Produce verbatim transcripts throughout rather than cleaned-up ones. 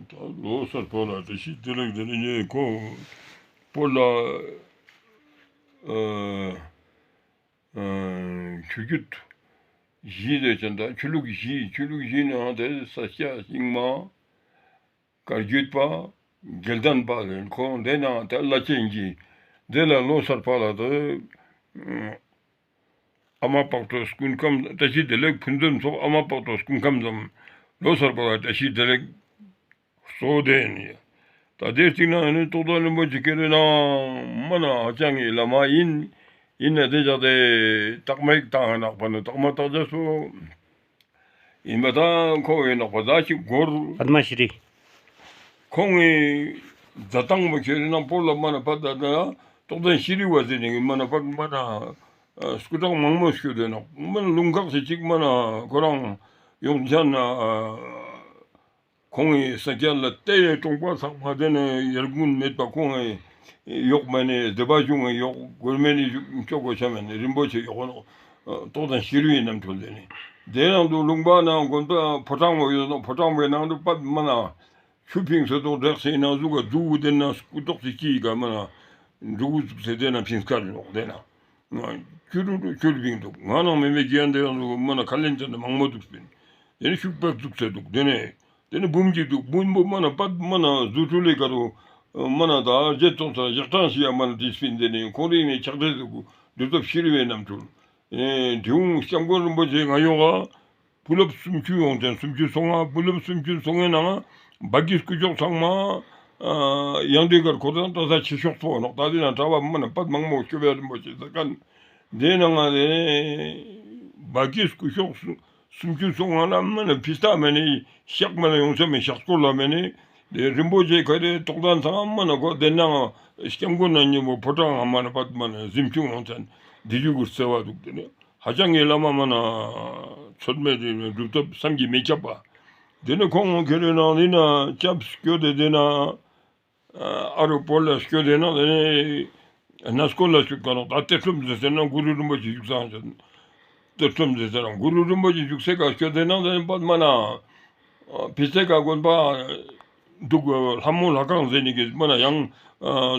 ད་ལོ་གསར་པ་ལ་བཀྲ་ཤིས་བདེ་ལེགས་དེ་ནི་ངས་ཁོང་སྤོ་ལ་ཨ་ཨ་ཆོས་བརྒྱུད་བཞི་དེ་ཅན་ད་ཆོས་ལུགས་བཞི་ཆོས་ལུགས་བཞི་ནང་དེ་ས་སྐྱ་རྙིང་མ་བཀའ་བརྒྱུད་པ་དགེ་ལྡན་པ་ལེན་ཁོང་དེ་ནང་དེ་བླ་ཆེན་གྱི་དེ་ལ་ལོ་གསར་པ་ལ་དེ་ཨ་མ་དཔལ་སྤྲུལ་སྐུ་ཁམས་བཀྲ་ཤིས་བདེ་ལེགས་ཕུན་སུམ་ཚོགས། ཨ་མ་དཔལ་སྤྲུལ་སྐུ་ཁམས་ཙམ་ལོ་གསར་པ་ལ་བཀྲ་ཤིས་བདེ་ལེགས་གཙོ་བོ་དེ་ཡིན། ད་དེ་གཅིག་ན་ནི་རྟོགས་ལྡན་རིན་པོ་ཆེ་ཁྱེད་རེ་ན་མ་ན་ཧ་ཅང་གི་བླ་མ་ཡིན། ཡིན་ན་དེ་ཅག་དེ་རྟགས་མ་ཡིག་བཏང་ནག་པ་ནི་རྟགས་མ་བཏགས་རྒྱ་སོ། ཡིན་པ་ད་ཁོ་བོའི་ནག་པ་ད་ཅིག་གོར། པདྨ་ཤྲི། ཁོང་གི་མཛད་སྟངས་པོ་ཁྱེད་རེ་ན་སྤོ་ལ་མ་ན་པ་ད་ད་རྟོགས་ལྡན་ཤྲི་བ་ཟེར་ནི་མ་ན་པ་མ་ན་སྐུ་དྲག་མང་མོ་སྐྱོད་དེ་ནག་མ་ན་ལུང་ཁག་ཅིག་ཅིག་མ་ན་ཁོ་རང་ཡོང་ཅན་ན། ཁོང་གི་ས་སྐྱ་ལ་ཏེ་གྲོང་པ་ཚང་མ་དེ་ནས་ཡར་དགུན་མེད་པ་ཁོང་གི་གཡོག་མ་ནས་སྡེ་པ་གཞུང་གི་གཡོག་གོར་མེ་ནས་ཅོ་གོ་ཆ་མེད་ནས་རིན་པོ་ཆེ་གཡོག་ནོ་རྟོགས་ལྡན་ཤྲི་བའི་རྣམ་འཕྲུལ་དེ་ནས་དེ་ནང་དུ་ལུང་པ་ནང་དགོན་པ་ཕོ་བྲང་བ་ཡོད་ནོ་ཕོ་བྲང་བའི་ནང་དུ་པད་མ་ན་ཆུ་ཕིང་སོ་ཏོག་འབྲེག་སེ་ནང་ཟུག་ག་འཛུགས་དེ་ན་སྐུ་ཏོག་ཅིག་ཅིག་ག་མ་ན་འཛུགས་ཟུག་སེ་དེ་ན་ཕིང་སྐར་ཡོད་དེ་ན། ང་ཁྱོད་རུ་ཁྱོད་བིང་འདུག་ང་ནང་མེ་མེ་རྒྱན་དེ་ཡང་འདུག་མ་ན་ཁ་ལེན་ཅན་དུ་མང་མོ་འདུག་སྤིན། དེ་ནི་ཤུག་པག་འཛུགས་ཚེ་འདུག་དེ་ནི་དེ་ནི་འབུམ་གྱི་འདུག་འབུམ་པོ་མ་ན་པད་མ་ན་རྫུ་འཕྲུལ་ལས་ཀ་རུ་མ་ན་ད་རྗེ་ཙོང་ས་ཡག་ཐང་ཞིག་ཡ་མ་ན་དེ་སྤིན་དེ་ནི་ཁོང་རིག་ནས་ཆགས་ཚེ་འདུག་འདུག་སྟབས་ཤི་རི་བའི་རྣམ་འཕྲུལ། དེའུ་སྐྱབས་མགོན་རིན་པོ་ཆེ་ང་ཡོང་ང་བུ་སློབ་སུམ་ཅུ་ཡོང་ཅན་སུམ་ཅུ་སོ་ལྔ་བུ་སློབ་སུམ་ཅུ་སོ་ལྔའི་ནང་བ་གི་སྐུ་ཞབས་ཚང་མ་ཡང་དེ་གར་ཁོ་དང་ཏ་ས་ཆེ་ཤོག་ཚོ་ནོག་ད་དེ་ན་གྲྭ་པ་མ་ན་པད་མང་མོ་སྐྱོབ་ཡ་རིན་པོ་ཆེ་ཟེར་མཁན་དེ་ནང་ང་དེ་བ་གི་སྐུ་ཞབས་སུམ་ཅུ་སོ་ལྔ་ལ་མ་ན་ཕི་སྟ་མེ་ནི་ཤག་མ་ན་ཡོང་ས་མེ་ཤག་སྐོར་ལ་མེ་ནི་དེ་རིན་པོ་ཆེ་ཁ་རེ་རྟོགས་ལྡན་ཚང་མ་ན་ཁོ་དེ་ནང་སྐྱབས་མགོན་ན་ཉིན་མོ་ཕོ་བྲང་ང་མ་ན་པད་མ་ན་གཟིམ་ཆུང་ཡོང་ཚན་དེ་ཇུ་གུར་སེ་བ་འདུག་དེ་ནི། ཧ་ཅང་གི་བླ་མ་མ་ན་ཚོད་མེད་དེ་སྒྲུབ་ཐབས་བསམ་གྱིས་མི་ཁྱབ་པ། དེ་ནི་ཁོང་ཁེ་རེ་ནང་དེ་ན་སྐྱབས་སྐྱོད་དེ་དེ་ན་ཨ་རུ་སྤོ་ལ་སྐྱོད་དེ་ན་དེ་ནི་གནས་སྐོར་ལ་སྐྱོད་ག་ནོག་ད་གཏེར་སྒྲོམ་ཟེར་ཟེར་ན་གུ་རུ་རིན་པོ་ཆེ་བཞུགས་ས་ཧང་ཅན་གཏེར་སྒྲོམ་ཟེར་ཟེར་ན་གུ་རུ་རིན་པོ་ཆེ་བཞུགས་སའི་ཀ་སྐྱོད་དེ་ན་དེ་ནི་པད་མ་ན་ཕི་སའི་ཀ་དགོན་པ་འདུག་ལྷ་མོ་ལྷ་ཁང་ཟེར་ནི་གི་མ་ན་ཡང་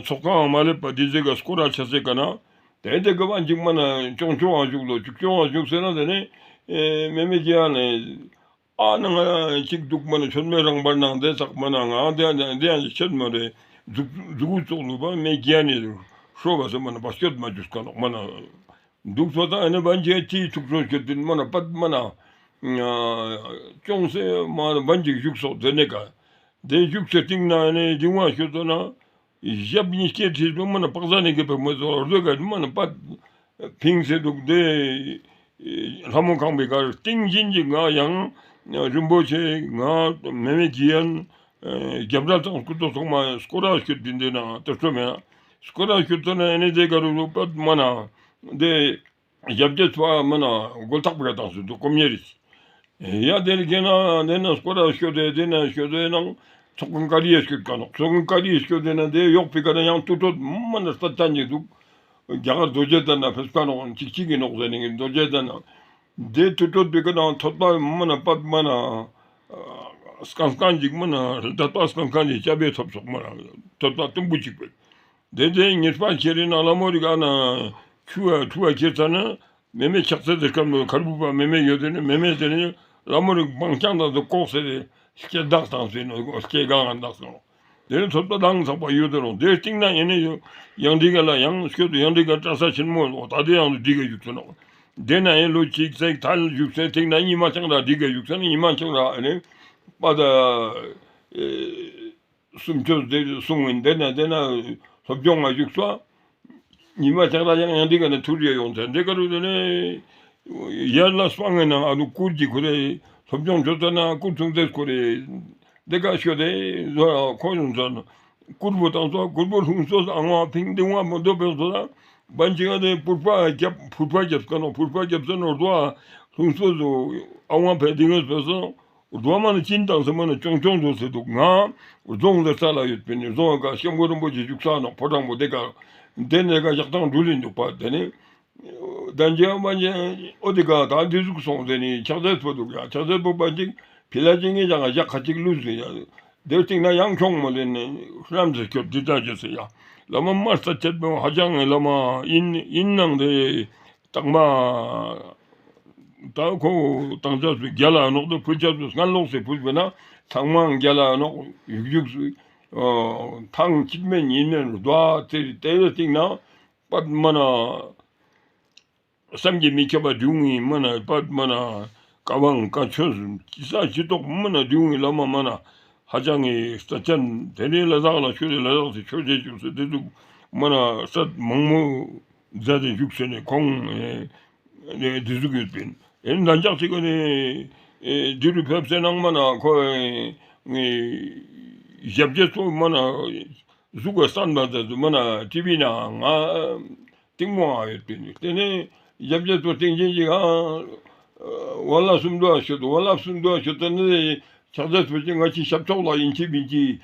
ཚོགས་ཁང་མ་ལེབ་པ་དེ་ཟེར་ག་སྐོར་ར་ཆ་སའི་ཀ་ན། དེ་དེ་ག་བ་འཇིག་མ་ན་ཅོང་ཅོང་བ་བཞུགས་ལོ་ཅུག་ཅོང་བ་བཞུགས་ཟེར་ན་དེ་ནི་མེ་མེ་རྒྱལ་ནི་ཨ་ན་ང་ཅིག་འདུག་མ་ན་ཆོད་མེ་རང་བར་ནང་དེ་ཚག་མ་ན་ང་དེ་ཡང་དེ་ཡང་ཆེད་མ་རེད་འཛུགས་འཛུགས་ཚོགས་ལུག་པ་མེ་རྒྱལ་ནི་ཧྲོ་བ་ཟེར་མ་ན་བ་སྐྱོད་མ་འཇུས་ཀ་ནོག་མ་ན་འདུག་ཚོ་ད་ཨ་ནི་བན་ཇེ་ཏི་ཐུག་ཚོ་སྐྱོད་དེ་མ་ན་པད་མ་ན་ཅོང་ཟེར་མ་ན་བན་ཇེ་བཞུགས་སོག་དེ་ནི་ཀ་དེ་བཞུགས་སའི་སྟེང་ན་ཨ་ནི་རིང་བ་ཤོད་ཚོ་ན། ཞབས་གཉིས་ཀྱི་ཁྲིད་དུ་མ་ན་པག་ས་ནི་གི་པེ་མོ་ཚོ་རྡོ་ག་མ་ན་པད་ཕིང་སེ་འདུག་དེ་ལྷ་མོ་ཁང་པའི་གར་སྟེང་བཞིན་གྱི་ང་ཡང་རིན་པོ་ཆེ་ང་མེ་མེ་གི་ཡན་རྒྱབ་ར་དང་སྐུ་ཏོ་ཚང་མ་སྐོར་ར་སྐྱོད་དེ་འདི་ན་ཏེ་སྤྲོ་མེ་ན་སྐོར་ར་སྐྱོད་དོ་ན་ཨ་ནི་དེ་ག་རུ་རུ་པད་མ་ན་དེ། ཞབས་རྗེས་ཚོ་མ་ན་མགོ་ཐག་པའི་ཀ་དང་སུ་འདུག་སྐོམ་ཉེ་རིས། ཡ་དེར་གྱེན་ན་དེ་ན་སྐོར་ར་ཤོད་དེ་དེ་ན་ཤོད་དེ་ནང་ཚོགས་ཀུན་ཀ་རི་ཡ་ཤོད་ཀ་ནོག་ཚོགས་ཀུན་ཀ་རི་ཡ་ཤོད་དེ་ན་དེ་ཡོག་པའི་ཀ་ན་ཡང་ཏུ་ཏོ་མ་ན་སྟ་ཅན་ནི་འདུག་རྒྱ་གར་རྡོ་རྗེ་གདན་ན་ཕེབས་ཀ་ནོག་ཅིག་ཅིག་གི་ནོག་ཟེར་ནི་རྡོ་རྗེ་གདན་ན་དེ་ཏུ་ཏོ་པའི་ཀ་ན་ཐོད་པ་མ་ན་པད་མ་ན་སྐང་སྐང་ཅིག་མ་ན་ལ་དད་པ་སྐང་སྐང་ཅིག་སྐྱབས་པའི་ཐོབ་སོག་མ་ན་ཐོད་པ་དུམ་བུ་ཅིག་པའི། དེ་དེ་ཉེས་པ་ཁྱེར་རེ་ན་ལ་མོ་རི་ག་ན་ཆུ་བ་ཆུ་བ་ཁྱེར་ཚ་ན་མེ་མེ་ཆགས་ཚེ་དེ་སྐམ་ནོ་ཁར་བུ་པ་མེ་མེ་ཡོད་དེ་ནི་མེ་མེ་དེ་ནི་ལ་མོ་རི་བང་རྐྱང་དང་དུ་ལྐོག་སེ་དེ་སྐེ་བདག་དང་སེ་ནོ་སྐེ་གང་བདག་སོང་། དེ་ནི་ཐོབ་ད་དང་ཚག་པ་ཡོད་དེ་རུང་དེ་སྟེང་ན་ཡེ་ནི་ཡང་འདི་ག་ལ་ཡང་སྐྱོད་དུ་ཡང་འདི་ག་བཀྲ་ས་ཆེན་མོ་ལོ་ད་དེ་ཡང་འདི་ག་བཞུགས་སོ་ནོ། དེ་ན་ཡེ་ལོ་གཅིག་ཚེག་ཐལ་བཞུགས་སེ་སྟེང་ན་ཉི་མ་ཆང་ར་འདི་ག་བཞུགས་སེ་ནི་ཉི་མ་ཆང་ར་ཨ་ནི་པ་ད། སུམ་ཅུ་དེ་གསུང་ངིན་དེ་ན་དེ་ན་སློབ་སྦྱོང་ང་བཞུགས་སོ། ཉི་མ་ཆང་ར་ཡང་ཡང་འདི་ག་ན་ཐུར་ཡ་ཡོང་ཚེ་འདི་ག་རུ་དེ་ནས་ཡར་ལ་སྤང་ངེ་ན་ཨ་ནུ་ཀུར་གྱི་ཁོ་རེ་སློབ་སྦྱོང་བྱོས་ཚེ་ན་ཀུར་ཚུང་ཚེ་ཁོ་རེ་འདི་ག་ཤོད་དེ་ཁོ་ཡོང་ཚེ་ན་ཀུར་བོ་བཏང་སོ་ཀུར་བོ་ལྷུང་སོ་ཨང་བ་ཕིང་ཏིང་བ་མོ་དོ་བེ་སོ་ན་བན་ཅིག་ག་དེ་ཕུར་པ་རྒྱབ་ཕུར་པ་རྒྱབ་ཀ་ནོ་ཕུར་པ་རྒྱབ་ས་ནོ་རྡོ་ལྷུང་སོ་ཨང་བ་ཕེ་ཏིང་བ་བེ་སོ། རྡོ་མ་ནི་ཅིན་དང་སེ་མ་ནི་ཅོང་ཅོང་རྡོ་སེ་འདུག་ང་རྫོང་ལ་ས་ལ་ཡོད་པའི་ནི་རྫོང་ག་སྐྱབས་མགོན་རིན་པོ་ཆེ་བཞུགས་ས་ནོག་ཕོ་བྲང་པོ་དེ་ག་དེ་ནས་ག་ཞག་དང་འགྲུལ་ལིན་འདུག་པ་དེ་ནི་དན་ཅན་པ་ཅན་ཨོ་དེ་ག་ད་འདི་ཟུག་སོང་དེ་ནི་ཕྱག་འཚལ་ཕོ་འདུག་ཡ་ཕྱག་འཚལ་ཕོ་པ་ཅིག་ཕི་ལ་ཅིག་ངེད་ཅག་ག་ཞག་ཁ་ཅིག་ལུས་ཟིན་ཡ་ དེ་སྟིང་ན་ཡང་ཁྱོང་མོ་ལེན་ནས་ཧྲམ་ཟེར་ཁྱོད་འདི་ལྟ་བྱོས་ཟེར་ཡ། བླ་མ་མར་ས་ཆད་པའི་ཧ་ཅང་ངི་བླ་མ་ཡིན་ཡིན་ནང་དེ་དང་མ། ད་ཁོ་དང་ཆ་སུ་རྒྱལ་ལ་ནོག་དེ་ཕུལ་ཆ་སུ་སྔན་ལོགས་སེ་ཕུལ་བས་ན་ཚང་མ་རྒྱལ་ལ་ནོག་ཡུག་ཡུག་སུ་ཐང་གཅིག་མེན་ཉིན་མེན་རུ་དོ་དེ་དེ་སྟིང་ན་པད་མ་ན། བསམ་གྱིས་མི་ཁྱབ་པ་འབྱུང་ངི་མ་ན་པད་མ་ན་བཀའ་དབང་བཀའ་ཆོས་ཅི་ས་ཅི་ཏོག་མ་ན་འབྱུང་ངི་བླ་མ་མ་ན་ཧ་ཅང་ངི་ས་ཆེན་དེ་ནི་ལ་དྭགས་ལ་ཆོས་དེ་ལ་དྭགས་སི་ཆོས་རྗེ་བཅུ་ཟེར་དེ་ཚུགས་མ་ན་སད་མང་མོ་མཛད་དེ་བཞུགས་ཟེར་ནས་ཁོང་ཨེ་དེ་ཚུགས་ཡོད་པིན། ཨེ་ན་འཇག་ཅིག་ག་ནི་ཨེ་འདི་རུ་ཕེབས་སེ་ནང་མ་ན་ཁོ་ཨེ་ཞབས་རྗེས་ཚོ་མ་ན་གཟུགས་ག་སན་པ་ཟེར་དུ་མ་ན་ཊི་ཝི་ན་ང་། གཏིང་མོ་ཨ་ཡོད་པིན། དེ་ནས་ཞབས་རྗེས་པོ་སྟེང་ཆེན་གྱི་ཨ་ཝ་ལ་སུམ་དུ་ཨ་ཤོད་དུ་ཝ་ལ་སུམ་དུ་ཨ་ཤོད་དུ་ནི་ཕྱག་རྗེས་པོ་ཅི་ང་ཅི་ཞབས་ཚོགས་ལ་ཡིན་ཅི་མིན་ཅི་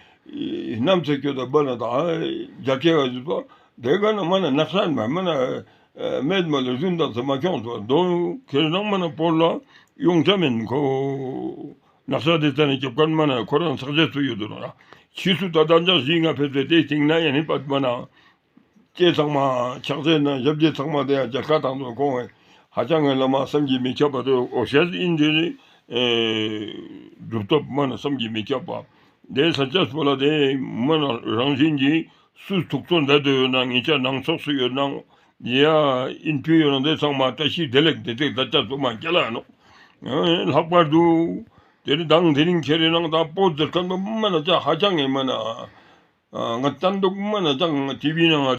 ནམ་ཚེ་སྐྱོད་དུ་བ་ན་ད་རྒྱ་སྐྱེ་བ་ཟེར་དུ་དེ་ག་ན་མ་ན་ནག་ས་མ་མ་ན་མེད་མ་ལ་རྫུན་དང་ཚེ་མ་ཁྱོང་དུ་དོ་ཁྱེར་ནང་མ་ན་པོར་ལ་ཡོང་ཆ་མེན་ཁོ། ནག་ས་དེ་ཙ་ནས་རྒྱབ་ཁན་མ་ན་ཁོ་རང་ཕྱག་རྗེས་པོ་ཡོད་དུ་ན་ཕྱིས་སུ་ད་ལྟ་འཇག་བཞི་ང་ཕེབས་ཏེ་དེ་སྟེང་ན་ཡ་ནི་པད་མ་ན། ཅེས་ཚང་མ་ཕྱག་འཚལ་ན་ཞབས་རྗེས་ཚང་མ་དེ་ཡང་རྒྱ་ཁ་དང་དུ་ཁོང་ཧ་ཅང་ངི་བླ་མ་བསམ་གྱིས་མི་ཁྱབ་པ་དེ་འོ་ཤེས་ཨིན་དེ་ནི་གྲུབ་ཐོབ་མ་ན་བསམ་གྱིས་མི་ཁྱབ་པ་དེ་ས་ཆ་སོ་ལ་དེ་མ་ན་རང་བཞིན་གྱིས་སུ་ཐུགས་ཚོར་འདི་དུ་ཡོད་ན་ངེད་ཅག་ནང་ཚོགས་སུ་ཡོད་ན་ཡ་ཨིན་ཕི་ཡོད་ན་དེ་ཚང་མ་བཀྲ་ཤིས་བདེ་ལེགས་བདེ་ལེགས་ད་ཆ་སོ་མ་སྐྱེ་ལ་ནོག་ལྷག་པར་དུ་དེ་རིང་དང་དེ་རིང་ཁྱེད་རེ་ནང་དང་པོ་ཟེར་ཁན་པོ་མ་ན་ཅག་ཧ་ཅང་ངི་མ་ན། ང་བསྟན་འདུག་མ་ན་ཅང་ཊི་ཝི་ནང་